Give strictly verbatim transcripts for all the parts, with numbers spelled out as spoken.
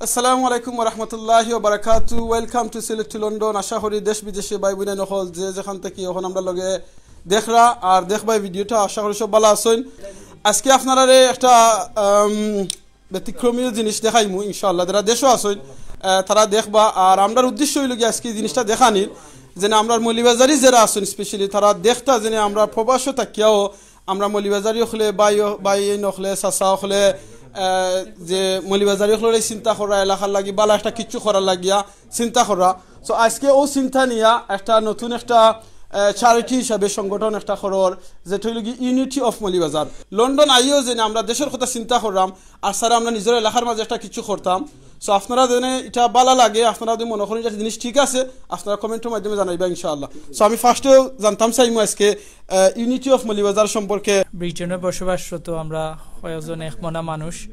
আসসালামু আলাইকুম ওয়া রাহমাতুল্লাহি ওয়া বারাকাতু। Welcome to Sylhet to London। আশা করি দেশ বিদেশে ভাই বোন অকল যে যেখান থাকি অখন আমরার লগে দেখরা আর দেখবায় ভিডিওটা, আশা করি সব ভালা আছইন। আজকে আপনারারে একটা, আম, ব্যতিক্রমীয় জিনিস দেখাইমু ইনশাআল্লাহ। যারা দেশো আছইন, আহ, তারা দেখবা। আর আমরার উদ্দেশ্য অইলো গিয়া আজকে এই জিনিসটা দেখানির, যেন আমরার মৌলভীবাজারি যারা আছইন specially তারা দেখতা, যেন আমরা প্রবাসো থাকিয়াও আমরা মৌলভীবাজারি অকলে, ভাই অ-, ভাই অকলে, চাচা অকলে, আহ, যে মৌলভীবাজারি অকলরে চিন্তা করা, এলাকার লাগি ভালা একটা কিচ্ছু করার লাগিয়া চিন্তা করা। So আজকে অউ চিন্তা নিয়া একটা নতুন একটা, আহ, charity হিসাবে সংগঠন একটা করর, যেটা অইলো গি Unity of মৌলভীবাজার। লন্ডন আইয়াও যেন আমরা দেশর কথা চিন্তা কররাম, আর স্যার আমরা নিজর এলাকার মাঝে একটা কিচ্ছু করতাম। So আপনারা যেন ইটা ভালা লাগে, আপনারা যদি মনে করইন যে জিনিস ঠিক আছে, আপনারা কমেন্টর মাধ্যমে জানাইবা ইনশাআল্লাহ। So আমি ফার্স্টেও জানতাম চাইমু আজকে, আহ, Unity of মৌলভীবাজার সম্পর্কে। ব্রিটেনে বসবাসরত আমরা কয়েকজন এক মনা মানুষ,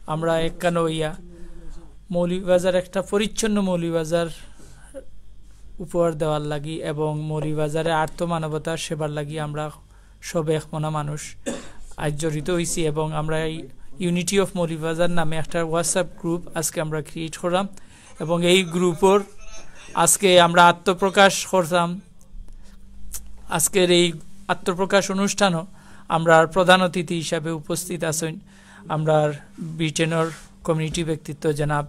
আমরা একখান অইয়া মৌলভীবাজার, একটা পরিচ্ছন্ন মৌলভীবাজার উপহার দেওয়ার লাগি এবং মৌলভীবাজারে আর্ত মানবতার সেবার লাগি আমরা সব এক মনা মানুষ আজ জড়িত অইছি এবং আমরা এই Unity of মৌলভীবাজার নামে একটা WhatsApp গ্রুপ আজকে আমরা ক্রিয়েট করলাম এবং এই গ্রুপর আজকে আমরা আত্মপ্রকাশ করতাম। আজকের এই আত্মপ্রকাশ অনুষ্ঠানও আমরার প্রধান অতিথি হিসাবে উপস্থিত আছইন আমরার ব্রিটেনর কমিউনিটি ব্যক্তিত্ব জনাব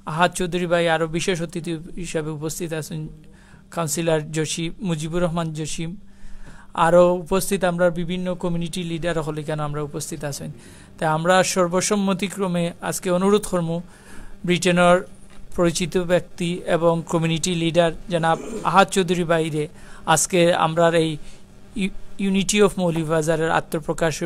আহাদ চৌধুরী ভাই, আরও বিশেষ অতিথি হিসাবে উপস্থিত আছইন কাউন্সিলর জসিম, মুজিবুর রহমান জসিম, আরও উপস্থিত আমরার বিভিন্ন কমিউনিটি লিডার অকল ইখানো আমরা উপস্থিত আছইন। তাই আমরা সর্বসম্মতিক্রমে আজকে অনুরোধ করমু ব্রিটেনর পরিচিত ব্যক্তি এবং কমিউনিটি লিডার জনাব আহাদ চৌধুরী ভাইরে আজকে আমরার এই ইউ-, Unity of মৌলভীবাজারের আত্মপ্রকাশ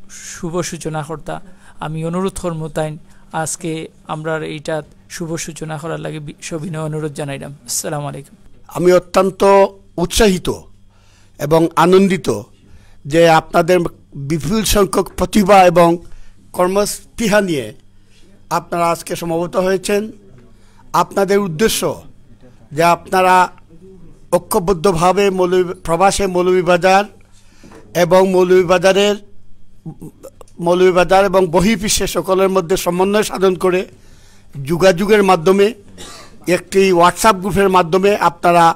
শুভ সূচনা করতা। আমি অনুরোধ করমু তাইন আজকে আমরার এইটা শুভ সূচনা করার লাগি বি-, সবিনয় অনুরোধ জানাইলাম। আসসালামু আলাইকুম। আমি অত্যন্ত উৎসাহিত এবং আনন্দিত যে আপনাদের বিপুল সংখ্যক প্রতিভা এবং কর্মস্পৃহা নিয়ে আপনারা আজকে সমবেত হয়েছেন। আপনাদের উদ্দেশ্য যে আপনারা ঐক্যবদ্ধভাবে মৌলভী-, প্রবাসে মৌলভীবাজার এবং মৌলভীবাজারের, মৌলভীবাজার এবং বহির্বিশ্বে সকলের মধ্যে সমন্বয় সাধন করে যোগাযোগের মাধ্যমে একটি WhatsApp গ্রুপের মাধ্যমে আপনারা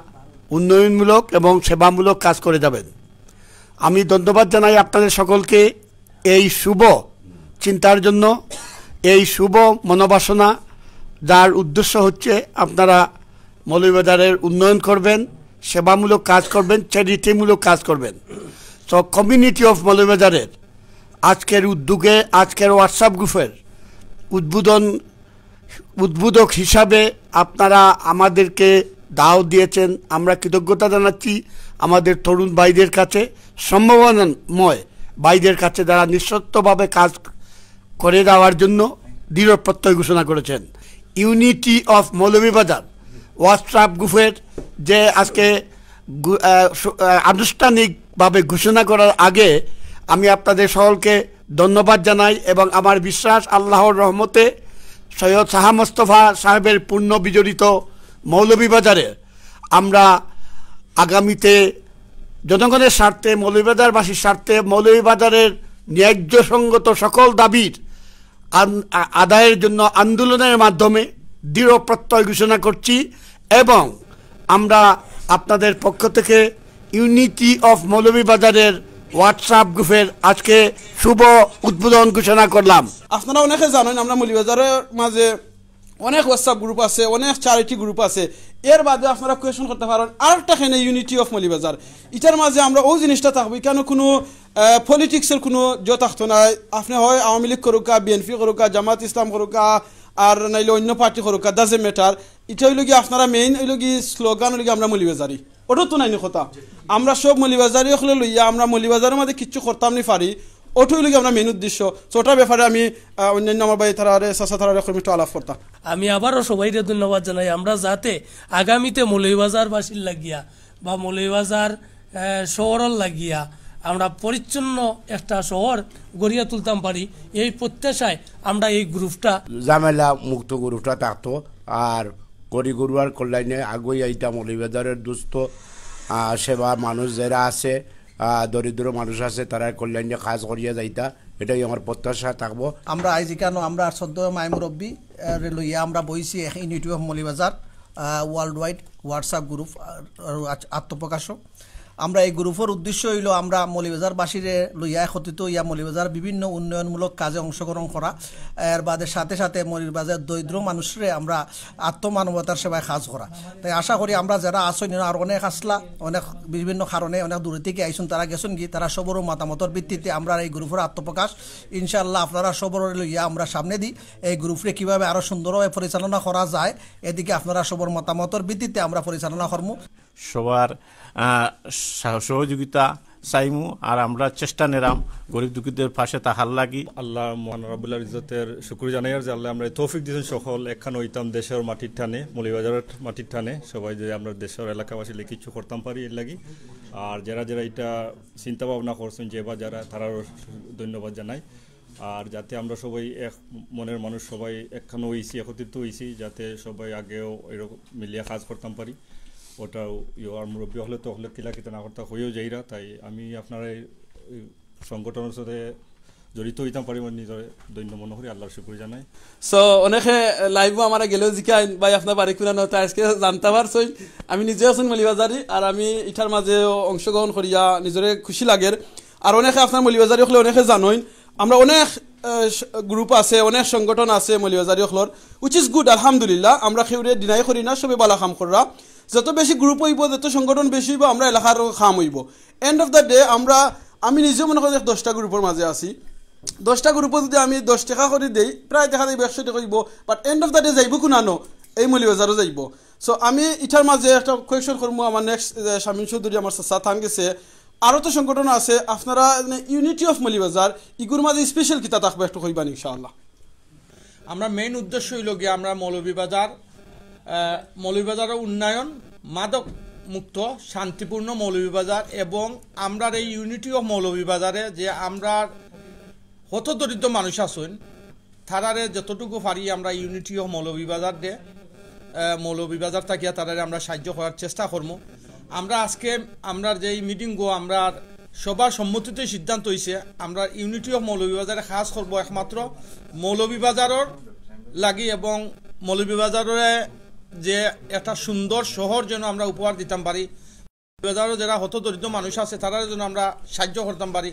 উন্নয়নমূলক এবং সেবামূলক কাজ করে যাবেন। আমি ধন্যবাদ জানাই আপনাদের সকলকে এই শুভ চিন্তার জন্য, এই শুভ মনোবাসনা, যার উদ্দেশ্য হচ্ছে আপনারা মৌলভীবাজারের উন্নয়ন করবেন, সেবামূলক কাজ করবেন, চ্যারিটিমূলক কাজ করবেন। তো কমিউনিটি অফ মৌলভীবাজারের আজকের উদ্যোগে, আজকের WhatsApp গ্রুপের উদ্বোধন, উদ্বোধক হিসাবে আপনারা আমাদেরকে দাওয়াত দিয়েছেন, আমরা কৃতজ্ঞতা জানাচ্ছি আমাদের তরুণ ভাইদের কাছে, সম্ভাবনাময় ভাইদের কাছে, যারা নিঃশর্তভাবে কাজ করে যাওয়ার জন্য দৃঢ় প্রত্যয় ঘোষণা করেছেন। ইউনিটি অফ মৌলভীবাজার WhatsApp গ্রুপের যে আজকে গু-, আহ, সু-, আহ, আনুষ্ঠানিকভাবে ঘোষণা করার আগে আমি আপনাদের সকলকে ধন্যবাদ জানাই এবং আমার বিশ্বাস আল্লাহর রহমতে সৈয়দ শাহ মোস্তফা সাহেবের পুণ্য বিজড়িত মৌলভীবাজারে আমরা আগামীতে জনগণের স্বার্থে, মৌলভীবাজারবাসীর স্বার্থে, মৌলভীবাজারের ন্যায্য সঙ্গত সকল দাবির আন-, আ-, আদায়ের জন্য আন্দোলনের মাধ্যমে দৃঢ় প্রত্যয় ঘোষণা করছি এবং আমরা আপনাদের পক্ষ থেকে ইউনিটি অফ মৌলভীবাজারের WhatsApp গ্রুপের আজকে শুভ উদ্বোধন ঘোষণা করলাম। আপনারা অনেকে জানেন, আমরা মৌলভীবাজারের মাঝে অনেক WhatsApp গ্রুপ আছে, অনেক চ্যারিটি গ্রুপ আছে। এর বাদে আপনারা কোয়েশন করতা পারইন, আরেকটা কেনে ইউনিটি অফ মৌলভীবাজার? ইটার মাঝে আমরা অউ জিনিসটা থাকবো, কেনে কুনু, আহ, পলিটিক্সর কুনু জো থাকতো না। আপনে হয় আওয়ামী লীগ করুক্কা, বিএনপি করুক্কা, জামাত ইসলাম করুক্কা, আর নাইলে অইন্য পার্টি করুক্কা, doesn't matter। ইটা অইলো গি আপনারা মেইন অইলো গি স্লোগান অইলো গি আমরা মৌলভীবাজারি। অটা তো নাইনি কথা। আমরা সব মৌলভীবাজারি অকলে লইয়া আমরা মৌলভীবাজারর মাঝে কিচ্ছু করতাম নি পারি, অটা অইলো গি আমরা মেইন উদ্দেশ্য। So অটার ব্যাপারে আমি, আহ, অইন্যান্য আমার ভাই তারারে, চাচা তারারে কইমু একটু আলাপ করতা। আমি আবারও সবাইরে ধন্যবাদ জানাই। আমরা যাতে আগামীতে মৌলভীবাজারবাসীর লাগিয়া বা মৌলভীবাজার, আহ, শহরর লাগিয়া আমরা পরিচ্ছন্ন একটা শহর গড়িয়া তুলতাম পারি, এই প্রত্যাশায় আমরা এই গ্রুপটা ঝামেলা মুক্ত গ্রুপটা থাকতো। আর গরিব গুরুয়ার কল্যাণে আগুয়াই আইতা মৌলভীবাজারের দুস্থ, আহ, সেবা মানুষ যারা আছে, আহ, দরিদ্র মানুষ আছে, তারার কল্যাণে কাজ করিয়া যাইতা। এটাই আমার প্রত্যাশা থাকবো। আমরা আইজ ইকানো আমরা শ্রদ্ধেয় মাই মুরব্বী, আহ, রে লইয়া আমরা বইছি এক ইউনিটি অফ মৌলভীবাজার, আহ, ওয়ার্ল্ড ওয়াইড WhatsApp গ্রুপ, আহ, আর আত-, আত্মপ্রকাশও। আমরা এই গ্রুপর উদ্দেশ্য হইল আমরা মৌলভীবাজারবাসীরে লইয়া একত্রিত হইয়া মৌলভীবাজার বিভিন্ন উন্নয়নমূলক কাজে অংশগ্রহণ করা, এর বাদে সাথে সাথে মৌলভীবাজার দরিদ্র মানুষরে আমরা আত্মমানবতার সেবায় কাজ করা। তাই আশা করি আমরা যারা আছইন, আর অনেক আসলা, অনেক বিভিন্ন কারণে অনেক দূরে থেকে আইছইন, তারা গেছইন কি, তারা সবরও মতামতর ভিত্তিতে আমরা এই গ্রুপর আত্মপ্রকাশ ইনশাআল্লাহ আপনারা সবর লইয়া আমরা সামনে দিই। এই গ্রুপরে কিভাবে আরো সুন্দরভাবে পরিচালনা করা যায়, এদিকে আপনারা সবর মতামতর ভিত্তিতে আমরা পরিচালনা করমু। সবার, আহ, সহ-, সহযোগিতা চাইমু, আর আমরা চেষ্টা নেরাম গরিব দুঃখীদের পাশে থাকার লাগি। আল্লাহ মহান রাব্বুল ইজ্জতের শুকর জানাই আর যে আল্লাহ আমরা তৌফিক দিয়েছেন সকল একখান হইতাম দেশের মাটির টানে, মৌলভীবাজারের মাটির টানে, সবাই যে আমরা দেশের এলাকাবাসী লাগি কিছু করতাম পারি এর লাগি। আর যারা যারা এটা চিন্তা ভাবনা করছেন যে বা যারা, তারারও ধন্যবাদ জানাই। আর যাতে আমরা সবাই এক মনের মানুষ, সবাই একখানো হইছি, একত্রিত হইছি, যাতে সবাই আগেও এরকম মিলিয়া কাজ করতাম পারি। ওটাও ইয়ে, আর মুরব্বী হলে তো হলে কিলা কিতা না করতা হয়েও যাইরা। তাই আমি আপনারা এই, এই সংগঠনের সাথে জড়িত হইতাম পারি, মানে নিজের দৈন্য মনে করি আল্লাহর শুকুর জানাই। সো অনেকে লাইভও আমার গেলেও জিকাইন, "ভাই, আপনার বাড়ি কুনানো?" তো আজকে জানতে পারছইন, আমি নিজে আছইন মৌলভীবাজারি, আর আমি ইটার মাঝে অংশগ্রহণ করিয়া নিজরে খুশি লাগের। আর অনেকে আপনার মৌলভীবাজারি হলে অনেকে জানইন, আমরা অনেক, আহ, স-, গ্রুপ আছে, অনেক সংগঠন আছে মৌলভীবাজারি হলর, which is good, আলহামদুলিল্লাহ। আমরা কেউরে ডিনাই করি না, সবে বালা কাম কররা। যত বেশি গ্রুপ হইব, যত সংগঠন বেশি হইব, আমরা এলাকার কাম হইব। এন্ড অফ দ্য ডে আমরা, আমি নিজেও মনে করি এক দশটা গ্রুপর মাঝে আছি। দশটা গ্রুপও যদি আমি দশ টাকা করি দেই, প্রায় দেখা যাইব একশো টাকা হইব, but end of the day যাইব কুনানো? এই মৌলভীবাজারও যাইব। সো আমি ইটার মাঝে একটা কোয়েশ্চন করবো আমার নেক্সট, শামীম চৌধুরী, আমার চাচা থান গেছে, আরও তো সংগঠন আছে, আপনারা মানে ইউনিটি অফ মৌলভীবাজার, ইগুর মাঝে স্পেশাল কিতা থাকবো একটু কইবানি ইনশাআল্লাহ। আমরা মেইন উদ্দেশ্য হইল গিয়া আমরা মৌলভীবাজার, আহ, মৌলভীবাজারের উন্নয়ন, মাদক মুক্ত, শান্তিপূর্ণ মৌলভীবাজার, এবং আমরার এই ইউনিটি অফ মৌলভীবাজারে যে আমরার হতদরিদ্র মানুষ আছইন, তারারে যতটুকু পারি আমরা ইউনিটি অফ মৌলভীবাজার দে, আহ, মৌলভীবাজার থাকিয়া তারারে আমরা সাহায্য করার চেষ্টা করমু। আমরা আজকে আমরার যে এই মিটিংগো, আমরার সবার সম্মতিতে সিদ্ধান্ত হইছে, আমরা ইউনিটি অফ মৌলভীবাজারে কাজ করব একমাত্র মৌলভীবাজারর লাগি, এবং মৌলভীবাজাররে যে একটা সুন্দর শহর যেন আমরা উপহার দিতাম পারি। মৌলভীবাজারও যারা হতদরিদ্র মানুষ আছে, তারার জন্য আমরা সাহায্য করতাম পারি।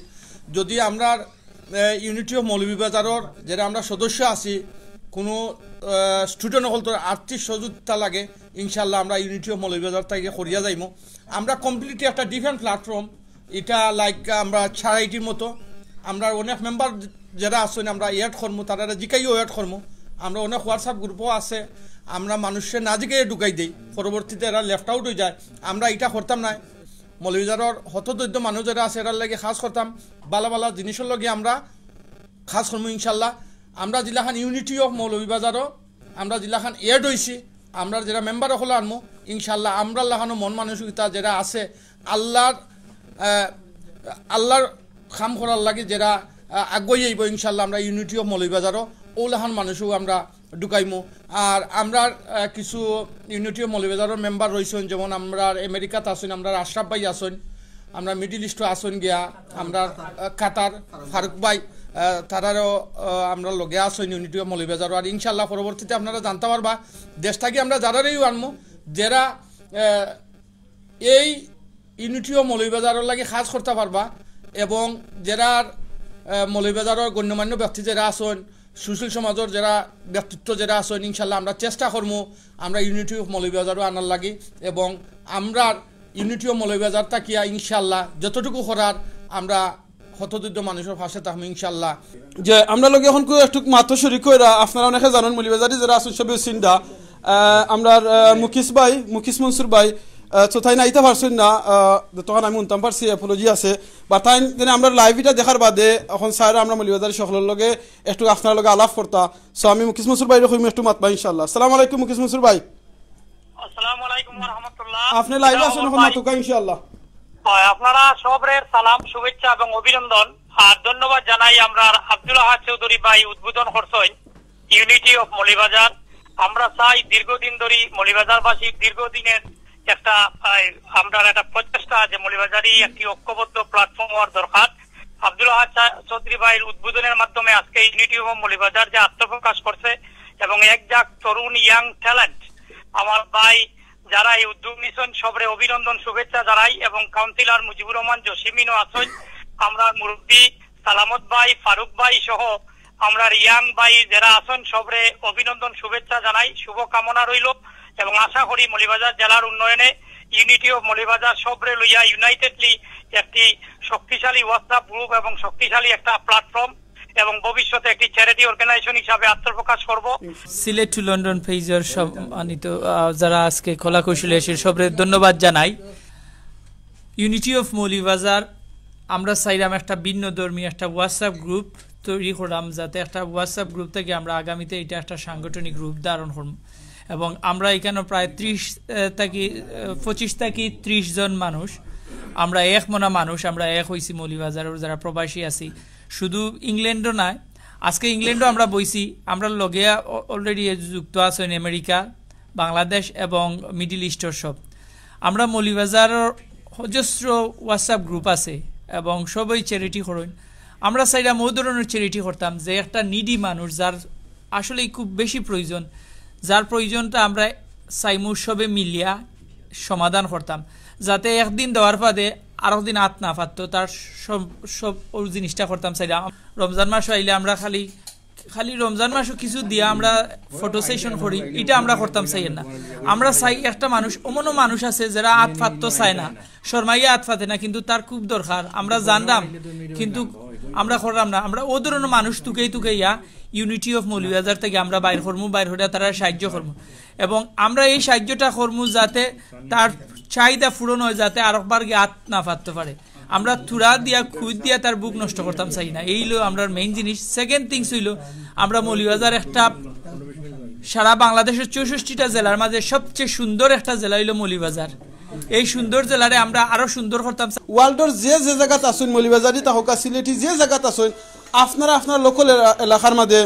যদি আমরা, আহ, ইউনিটি অফ মৌলভীবাজারর যারা আমরা সদস্য আছি, কোনো, আহ, স্টুডেন্ট হকলর আর্থিক সহযোগিতা লাগে, ইনশাল্লাহ আমরা ইউনিটি অফ মৌলভীবাজার থেকে করিয়া যাইমু। আমরা কমপ্লিটলি একটা ডিফারেন্ট প্ল্যাটফর্ম, এটা লাইক আমরা চ্যারিটির মতো। আমরা অনেক মেম্বার যারা আছেন আমরা অ্যাড করমু, তারা জিকাইও অ্যাড করমু। আমরা অনেক WhatsApp গ্রুপও আছে, আমরা মানুষের না জিকাইয়ে ঢুকাই দেই, পরবর্তীতে এরা লেফট আউট হয়ে যায়। আমরা এটা করতাম না। মৌলভীবাজারর হতদরিদ্র মানুষ যারা আছে, এরার লাগি কাজ করতাম, ভালা ভালা জিনিসর লগে আমরা কাজ করমু ইনশাল্লাহ। আমরা জিলাখান ইউনিটি অফ মৌলভীবাজারও আমরা জিলাখান অ্যাড হইছি, আমরা যারা মেম্বার হকল আনমু, ইনশাল্লাহ আমরা লাখানো মন মানসিকতা যারা আছে, আল্লাহর, আহ, আল্লাহর কাম করার লাগি যারা, আহ, আগুয়াই আইব, ইনশাল্লাহ আমরা ইউনিটি অফ মৌলভীবাজারও ওলাখান মানুষও আমরা ঢুকাইমু। আর আমরা, আহ, কিছু ইউনিটি অফ মৌলভীবাজারর মেম্বার রইছইন, যেমন আমরা আমেরিকাত আছইন, আমরা আশরাফ ভাই আছইন, আমরা মিডল ইস্টও আছইন গিয়া, আমরা, আহ, কাতার, ফারুক ভাই, আহ, তারারও, আহ, আমরা লগে আছইন ইউনিটি অফ মৌলভীবাজারও। আর ইনশাল্লাহ পরবর্তীতে আপনারা জানতে পারবা, দেশ থাকি আমরা যারারেও আনমু, যারা, আহ, এই ইউনিটি অফ মৌলভীবাজারর লাগি কাজ করতে পারবা, এবং যারা, আহ, মৌলভীবাজারর গণ্যমান্য ব্যক্তি যারা আছইন, সুশীল সমাজর যারা ব্যক্তিত্ব যারা আছইন, ইনশাল্লাহ আমরা চেষ্টা করমু আমরা ইউনিটি অফ মৌলভীবাজারও আনার লাগি, এবং আমরা ইউনিটি অফ মৌলভীবাজার থাকিয়া ইনশাল্লাহ যতটুকু করার আমরা হতদরিদ্র মানুষর পাশে থাকমু ইনশাল্লাহ। যে আমরা লগে এখন কেউ একটু মাত্র শরিক কইরা, আপনারা অনেকে জানেন মৌলভীবাজারি যারা আছেন সবে সিন্ডা, আহ, আমরার, আহ, মুকিস ভাই, মুকিস মনসুর ভাই, আহ, তো তাইন আইতা পারছইন না, আহ, তখন আমি উনতাম পারছি, অ্যাপোলজি আছে। বা তাইন যেন আমরা লাইভ এটা দেখার বাদে এখন স্যার আমরা মৌলভীবাজারি সকলর লগে একটু আপনার লগে আলাপ করতা। সো আমি মুকিস মনসুর ভাইরে কইমু একটু মাতবা ইনশাল্লাহ। আসসালামু আলাইকুম মুকিস মনসুর ভাই। আসসালামু আলাইকুম ওয়া রাহমাতুল্লাহ। আপনি লাইভে আছেন, এখন ভাই। মাতুকা ইনশাআল্লাহ। হয়, আপনারা সবরে সালাম, শুভেচ্ছা এবং অভিনন্দন। আর ধন্যবাদ জানাই আমরা আব্দুল আহাদ চৌধুরী ভাই উদ্বোধন করছইন ইউনিটি অফ মৌলভীবাজার। আমরা চাই দীর্ঘদিন ধরি মৌলভীবাজারবাসীর দীর্ঘদিনের একটা, আহ, আমরার একটা প্রচেষ্টা যে মৌলভীবাজারি একটি ঐক্যবদ্ধ প্ল্যাটফর্ম হওয়ার দরকার। আব্দুল আহাদ চা-, চৌধুরী ভাইর উদ্বোধনের মাধ্যমে আজকে ইউনিটি অফ মৌলভীবাজার যে আত্মপ্রকাশ করছে এবং এক ঝাঁক তরুণ ইয়াং ট্যালেন্ট আমার ভাই যারা এই উদ্যোগ নিছেন সবরে অভিনন্দন শুভেচ্ছা জানাই এবং কাউন্সিলর মুজিবুর রহমান জসিমিনও আছেন, আমরা মুরব্বী সালামত ভাই, ফারুক ভাই সহ আমরা ইয়াং ভাই যারা আছেন সবরে অভিনন্দন শুভেচ্ছা জানাই, শুভকামনা রইল এবং আশা করি মৌলভীবাজার জেলার উন্নয়নে ইউনিটি অফ মৌলভীবাজার সবরে লইয়া ইউনাইটেডলি একটি শক্তিশালী WhatsApp গ্রুপ এবং শক্তিশালী একটা প্ল্যাটফর্ম এবং ভবিষ্যতে একটি চ্যারিটি অর্গানাইজেশন হিসাবে আত্মপ্রকাশ করব। সিলেট টু লন্ডন পেজর সম্মানিত, আহ, যারা আজকে কলা কৌশলে এসে সবরে ধন্যবাদ জানাই। ইউনিটি অফ মৌলভীবাজার, আমরা চাইলাম একটা ভিন্ন ধর্মী একটা WhatsApp গ্রুপ তৈরি করলাম, যাতে একটা WhatsApp গ্রুপ থেকে আমরা আগামীতে এটা একটা সাংগঠনিক রূপ ধারণ করব। এবং আমরা এখানে প্রায় ত্রিশ, আহ, থাকি, আহ, পঁচিশ থাকি ত্রিশ জন মানুষ, আমরা এক মনা মানুষ, আমরা এক হইছি মৌলভীবাজারর যারা প্রবাসী আছি। শুধু ইংল্যান্ডও নয়, আজকে ইংল্যান্ডও আমরা বইছি, আমরা লগে অ-, already যুক্ত আছেন আমেরিকা, বাংলাদেশ এবং মিডল ইস্টর সব। আমরা মৌলভীবাজারর অজস্র WhatsApp গ্রুপ আছে এবং সবই চ্যারিটি করেন। আমরা চাইলাম ও ধরনের চ্যারিটি করতাম যে একটা নিডি মানুষ যার আসলেই খুব বেশি প্রয়োজন, যার প্রয়োজনটা আমরা চাইমু সবে মিলিয়া সমাধান করতাম, যাতে একদিন দেওয়ার বাদে আরো দিন আত না ফাটতো, তার সব সব ওই জিনিসটা করতাম চাইলাম। রমজান মাস আইলে আমরা খালি খালি রমজান মাসও কিছু দিয়া আমরা ফটো সেশন করি, এটা আমরা করতাম চাই না। আমরা চাই একটা মানুষ, এমনও মানুষ আছে যারা আত ফাটতো চায় না, শরমাইয়া আত ফাটে না, কিন্তু তার খুব দরকার, আমরা জানলাম কিন্তু আমরা করলাম না। আমরা ও ধরনের মানুষ তুকেই তুকেইয়া ইউনিটি অফ মৌলভীবাজার থেকে আমরা বাইর করমু, বাইর হইয়া তারা সাহায্য করমু এবং আমরা এই সাহায্যটা করমু যাতে তার চাহিদা পূরণ হয়, যাতে আরোকবার গিয়ে আত না ফাটতে পারে। আমরা থুড়া দিয়া খুদ দিয়া তার বুক নষ্ট করতাম চাই না, এই হইলো আমরার মেইন জিনিস। সেকেন্ড থিংস হইলো আমরা মৌলভীবাজার একটা সারা বাংলাদেশের চৌষট্টিটা জেলার মাঝে সবচেয়ে সুন্দর একটা জেলা হইলো মৌলভীবাজার। এই সুন্দর জেলারে আমরা আরো সুন্দর করতাম চাই। ওয়ার্ল্ডর যে যে জায়গাত আছইন, মৌলভীবাজারি তা হোক আর সিলেটি যে জায়গাত আছইন, আপনারা আপনার লোকাল এলা-, এলাকার মাঝে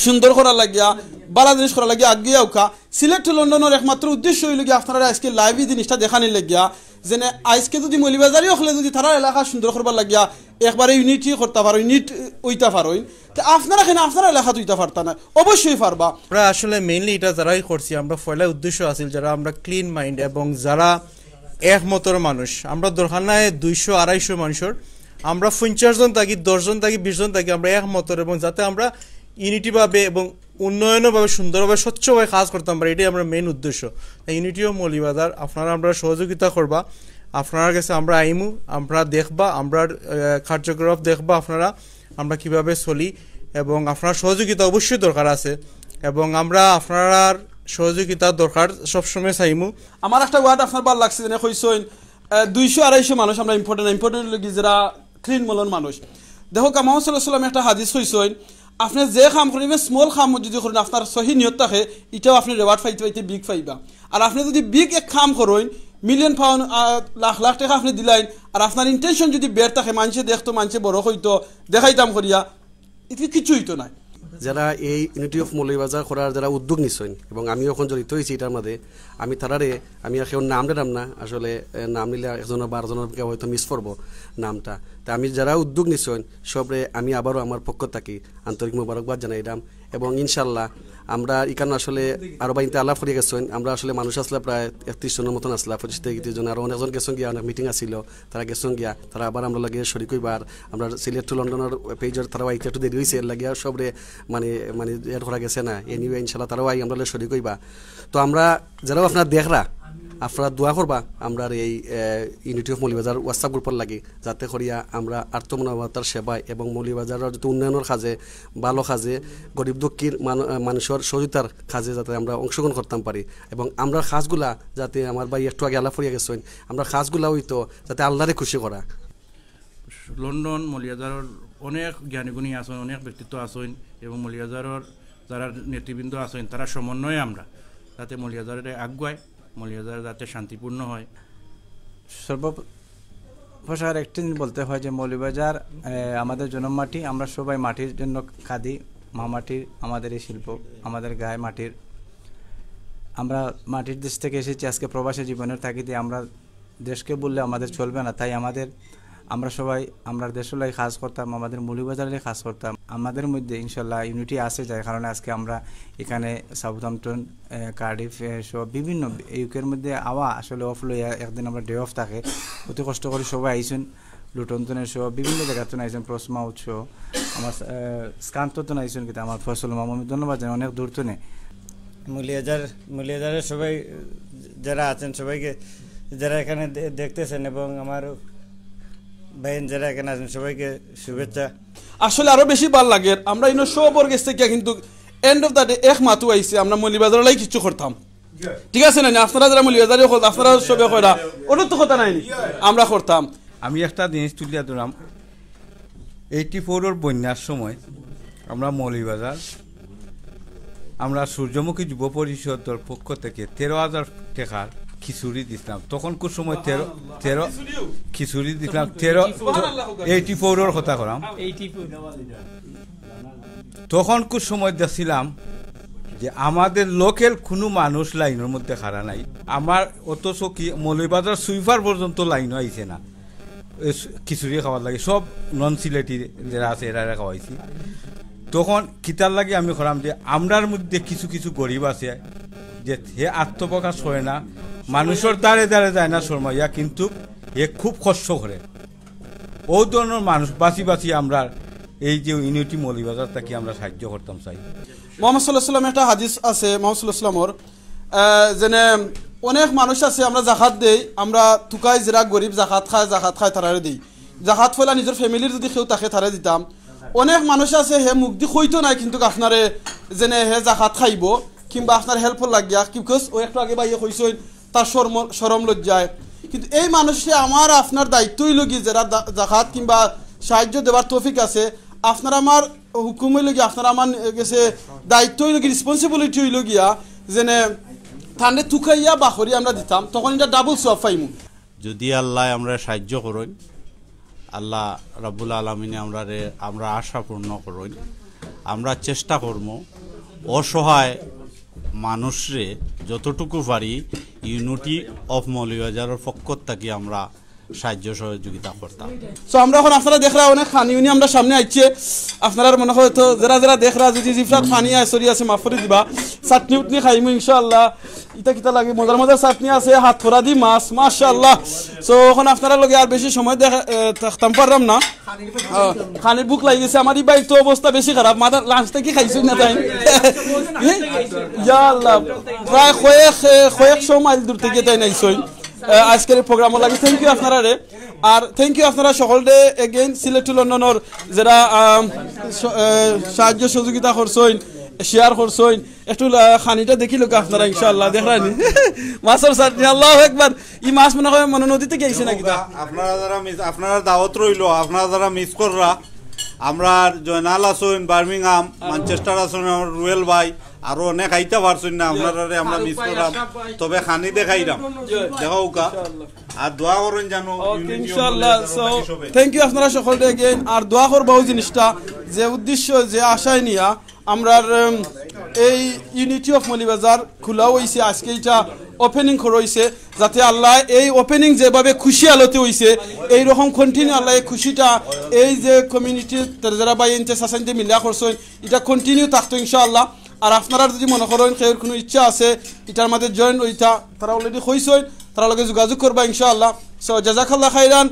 সুন্দর করার লাগিয়া, বালা জিনিস করার লাগিয়া আগে আউকা। সিলেট টু লন্ডনর একমাত্র উদ্দেশ্য হইল গিয়া আপনারা আজকে লাইভ এই জিনিসটা দেখানির লাগিয়া, যেন আজকে যদি মৌলভীবাজারি হকলে যদি তারা এলাকা সুন্দর করবার লাগিয়া একবারে ইউনিটি করতা পারো, ইউনিট হইতা পারো, তে আপনারা কেন আপনারা এলাকাত হইতা পারতা না? অবশ্যই পারবা। আমরা আসলে মেইনলি এটা যারাই করছি, আমরা পয়লা উদ্দেশ্য আছিল যারা আমরা ক্লিন মাইন্ড এবং যারা একমতর মানুষ, আমরা দরকার নাই দুইশো আড়াইশো মানুষের, আমরা পঞ্চাশ জন থাকি, দশ জন থাকি, বিশ জন থাকি, আমরা একমতর এবং যাতে আমরা ইউনিটিভাবে এবং উন্নয়নভাবে সুন্দরভাবে স্বচ্ছভাবে কাজ করতাম পারি, এটাই আমরা মেইন উদ্দেশ্য। তাই ইউনিটি অফ মৌলভীবাজার আপনারা আমরা সহযোগিতা করবা, আপনার কাছে আমরা আইমু, আমরা দেখবা, আমরা আহ, কার্যকলাপ দেখবা আপনারা আমরা কিভাবে চলি এবং আপনার সহযোগিতা অবশ্যই দরকার আছে এবং আমরা আপনার সহযোগিতা দরকার সবসময় চাইমু। আমার একটা ওয়ার্ড আপনার ভালো লাগছে, যেন কইসইন দুইশো আড়াইশো মানুষ আমরা ইম্পর্টেন্ট, ইম্পর্টেন্ট লোক যারা ক্লিন মলন মানুষ। দেখো মোহাম্মদ সাল্লাহ সাল্লাম একটা হাদিস কইসইন, আপনি যে কাম করেন, ইভেন স্মল কাম যদি করেন, আপনার সহি নিয়ত থাকে, এটাও আপনি রেওয়ার্ড পাইতে পাইতে বিগ পাইবা। আর আপনি যদি বিগ এক কাম করেন, মিলিয়ন পাউন্ড, লাখ লাখ টাকা আপনি দিলেন, আর আপনার ইন্টেনশন যদি বের থাকে, মানুষে দেখতো, মানুষে বড় কইতো, দেখাইতাম করিয়া, এটা কিচ্ছু হইতো না। যারা এই ইউনিটি অফ মৌলভীবাজার করার যারা উদ্যোগ নিছেন এবং আমি এখন জড়িত হয়েছি এটার মধ্যে, আমি তারারে, আমি আর কেউ নাম নিলাম না, আসলে এ, নাম নিলে একজনের বারো জনের কেউ হয়তো মিস করবো নামটা। তা আমি যারা উদ্যোগ নিছেন সবরে আমি আবারও আমার পক্ষ থাকি আন্তরিক মোবারকবাদ জানাইলাম এবং ইনশাল্লাহ আমরা এখানে আসলে আরো বাইনতে আলাপ করিয়া গেছেন, আমরা আসলে মানুষ আসলে প্রায় একত্রিশ জনের মতন আসলা, পঁচিশ থেকে তিরিশ জন, আরো অনেকজন গেছেন গিয়া, অনেক মিটিং আছিল, তারা গেছেন গিয়া, তারা আবার আমরা লগে শরিক হইবা। আর আমরা সিলেট টু লন্ডনের পেজর তারাও আইতে একটু দেরি হয়েছে, এর লাগিয়া সবরে মানে মানে এড করা গেছে না। এনিওয়ে ইনশাল্লাহ তারাও আই আমরা লগে শরিক হইবা। তো আমরা যারাও আপনারা দেখরা, আপনারা দোয়া করবা আমরার এই ইউনিটি অফ মৌলভীবাজার WhatsApp গ্রুপর লাগি, যাতে করিয়া আমরা আত্মমানবতার সেবায় এবং মৌলভীবাজারর যত উন্নয়নের কাজে, ভালো কাজে, গরিব দুঃখীর মান- আহ, মানুষের সহযোগিতার কাজে যাতে আমরা অংশগ্রহণ করতাম পারি এবং আমরা কাজগুলা যাতে আমার ভাই একটু আগে আলাপ করিয়া গেছেন, আমরা কাজগুলা হইতো যাতে আল্লাহরে খুশি করা। লন্ডন মৌলভীবাজারর অনেক জ্ঞানীগুণী আছেন, অনেক ব্যক্তিত্ব আছেন এবং মৌলভীবাজারর যারা নেতৃবৃন্দ আছেন তারা সমন্বয়ে আমরা যাতে মৌলভীবাজারে আগুয়ায়, মৌলভীবাজার যাতে শান্তিপূর্ণ হয়। সর্বপ্রসার একটি জিনিস বলতে হয় যে মৌলভীবাজার আহ, আমাদের জন্মমাটি, আমরা সবাই মাটির জন্য কাঁদি। মা মাটির আমাদের এই শিল্প, আমাদের গায়ে মাটির, আমরা মাটির দেশ থেকে এসেছি। আজকে প্রবাসী জীবনের তাগিদে আমরা দেশকে বললে আমাদের চলবে না, তাই আমাদের আমরা সবাই আমরা দেশর লাগি কাজ করতাম, আমাদের মৌলভীবাজারের লাগি কাজ করতাম। আমাদের মধ্যে ইনশাল্লাহ ইউনিটি আছে, যার কারণে আজকে আমরা এখানে সাউথহ্যাম্পটন, আহ, কার্ডিফ, আহ, সহ বিভিন্ন ইউকের মধ্যে আওয়া আসলে অফ লইয়া একদিন আমরা ডে অফ থাকে, অতি কষ্ট করি সবাই আইছইন। লুটন তনে সহ বিভিন্ন জায়গা তনে আইছইন, প্রসমাউথ সহ আমার, আহ, স্কান্ত তনে আইছইন, কিন্তু আমার ফয়সল মামু, আমি ধন্যবাদ জানাই অনেক দূর তনে। মৌলভীবাজার, মৌলভীবাজারের সবাই যারা আছেন, সবাইকে, যারা এখানে দে-, দেখতেছেন এবং আমার ভাইন যারা এখানে আছেন, সবাইকে শুভেচ্ছা। আসলে আরো বেশি ভালা লাগে, আমরা ইনো সবর গেছ থাকি কিন্তু এন্ড অফ দ্য ডে এক মাতু আইছে, আমরা মৌলভীবাজারর লাগি কিছু করতাম, ঠিক আছে না? আপনারা যারা মৌলভীবাজারি অকল, আপনারা সবে কইরা, ওটার তো কথা নাই নি, আমরা করতাম। আমি একটা জিনিস তুলিয়া ধরাম, এইটি ফোরর বন্যার সময় আমরা মৌলভীবাজার, আমরা সূর্যমুখী যুব পরিষদর পক্ষ থেকে তেরো হাজার টেকার খিচুড়ি দিছিলাম। তখনকুর সময় তেরো, তেরো খিচুড়ি দিছিলাম, তেরো, এইটি ফোরর কথা করাম। তখনকুর সময় দেখছিলাম যে আমাদের লোকাল কুনু মানুষ লাইনর মধ্যে খাড়া নাই। আমার অথচ কি মৌলভীবাজার সুইপার পর্যন্ত লাইনও আইছে না। এ সু-, খিচুড়ি খাওয়ার লাগি সব নন সিলেটি যারা আছে এরারে খাওয়াইছি। তখন কিতার লাগি আমি কইরাম যে আমরার মধ্যে কিছু কিছু গরিব আছে যে হে আত্মপ্রকাশ করে না, মানুষর দ্বারে দ্বারে যায় না শরমাইয়া, কিন্তু হে খুব কষ্ট করে। ও ধরনর মানুষ বাছি বাছি আমরা এই যে ইউনিটি মৌলভীবাজার থাকি আমরা সাহায্য করতাম চাই। মোহাম্মদ সাল্লাল্লাহু আলাইহি ওয়াসাল্লাম একটা হাদিস আছে, মোহাম্মদ সাল্লাল্লাহু আলাইহি ওয়াসাল্লামর, আহ, যেনে অনেক মানুষ আছে আমরা জাকাত দেই, আমরা তুকাই যেরা গরিব জাকাত খায়, জাকাত খায় তারারে দেই। জাকাত পয়লা নিজর ফ্যামিলির যদি কেউ থাকে তারে দিতাম। অনেক মানুষ আছে হে মুখদি কইতো নায়, কিন্তু আপনারে যেনে হে জাকাত খাইবো কিংবা আপনার হেল্প লাগিয়া, because ও একটু আগে ভাইয়ে কইছইন, তার শরম, শরম লজ্জায়। কিন্তু এই মানুষে আমার আপনার দায়িত্ব অইলোগি যেরা দা-, জাকাত কিংবা সাহায্য দেওয়ার তৌফিক আছে, আপনার আমার হুকুম অইলোগি, আপনার আমার গেছে দায়িত্ব অইলোগি, রেসপন্সিবিলিটি অইলোগিয়া, যেনে তানরে তুকাইয়া বাখরি আমরা দিতাম, তখন এটা ডাবল সওয়াব পাইমু। যদি আল্লায় আমরা সাহায্য করইন, আল্লাহ রাব্বুল আলামিনে আমরারে, আমরা আশা পূর্ণ করইন। আমরা চেষ্টা করমু অসহায় মানুষরে যতটুকু পারি ইউনিটি অফ মৌলভীবাজারর পক্ষ থাকি আমরা সাহায্য সহযোগিতা করতাম। So আমরা এখন আপনারা দেখরা অনেক খানি উনি আমরা সামনে আইছে, আপনারা মনে হয় তো যারা যারা দেখরা যদি জিফরাত খানি আয় সরি আছে মাফ করি দিবা, চাটনি উটনি খাইমু ইনশাআল্লাহ। ইটা কিতা লাগে? মজার মজার চাটনি আছে, হাত করা দি মাছ, মাশাআল্লাহ। So এখন আপনারা লগে আর বেশি সময় দেখা, এ, থাকতাম পারলাম না। আহ, খানির ভুক লাগি গেছে আমার। এই ভাইর তো অবস্থা বেশি খারাপ, মাদার লাঞ্চ থাকি খাইছইন না তাইন। ইয়া আল্লাহ, প্রায় কয়েক, এ, কয়েকশো মাইল দূর থাকি তাইন আইছইন, এ, আজকের এই প্রোগ্রামর লাগি। থ্যাংক ইউ আপনারারে। আর থ্যাংক ইউ আপনারা সকলরে again সিলেট to লন্ডনর যারা, আম, স-, এ, সাহায্য সহযোগিতা করছইন, শেয়ার করছইন। একটু, আহ, খানিটা দেখিলউক্কা আপনারা ইনশাআল্লাহ, দেখরানি। মাছর চাটনি, আল্লাহু আকবার। ই মাছ মনে হয় মনে নদী থাকি আইছে নাকি তা? আপনারা যারা মিস, আপনারা দাওয়াত রইলো, আপনারা যারা মিস কররা, আমরার জয়নাল আছইন বার্মিংহাম, ম্যানচেস্টার আছইন আমার রুয়েল ভাই, আরো অনেক আইতা পারছইন না, আপনারারে আমরা মিস কররাম। তবে খানি দেখাইরাম, দেখাউক্কা। আর দোয়া করইন জানো। ওকে, ইউনিটি ইনশাআল্লাহ। So, থ্যাংক ইউ আপনারা সকলরে again। আর দোয়া করবা ওই জিনিসটা, যে উদ্দেশ্য, যে আশায় নিয়া আমরার, উম, এই ইউনিটি অফ মৌলভীবাজার খোলা অইছে, আজকে ইটা ওপেনিং করা অইছে, যাতে আল্লাহ এই ওপেনিং যেভাবে খুশি আলোতে অইছে, এই রকম কন্টিনিউ আল্লাহ এই খুশিটা, এই যে কমিউনিটি যারা ভাই আনতে সাসাইনতে মিলা করছইন, ইটা কন্টিনিউ থাকতো ইনশাআল্লাহ। আর আপনারা যদি মনে করইন কেউর কুনু ইচ্ছা আছে ইটার মাঝে জয়েন অইতা, তারা already কইছইন, তারার লগে যোগাযোগ করবা ইনশাআল্লাহ। So জাযাকাল্লাহ খাইরান।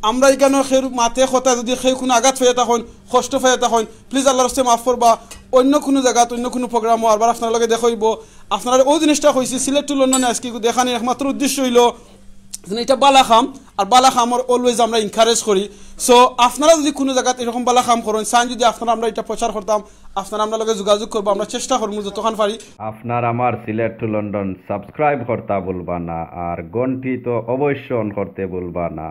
আমরা ইখানো কেউর মাতে কথা যদি কেউ কুনু আঘাত পাইয়া থাকইন, কষ্ট পাইয়া থাকইন, প্লিজ আল্লাহর রাস্তায় মাফ করবা। অন্য কুনু জাগাত, অন্য কুনু প্রোগ্রামো আরবার আপনারার লগে দেখা অইবো। আপনারারে অউ জিনিসটা কইছি, সিলেট to লন্ডনে আজকে দেখানির একমাত্র উদ্দেশ্য অইলো যে ইটা বালা কাম, আর বালা কামর always আমরা encourage করি। So আপনারা যদি কুনু জাগাত এরকম বালা কাম করইন, চাইন যদি আপনারা আমরা ইটা প্রচার করতাম, আপনারা আমরার লগে যোগাযোগ করবা, আমরা চেষ্টা করমু যতখান পারি। আপনারা আমার সিলেট to লন্ডন সাবস্ক্রাইব করতা ভুলবা না, আর ঘন্টি তো অবশ্য on করতে ভুলবা না।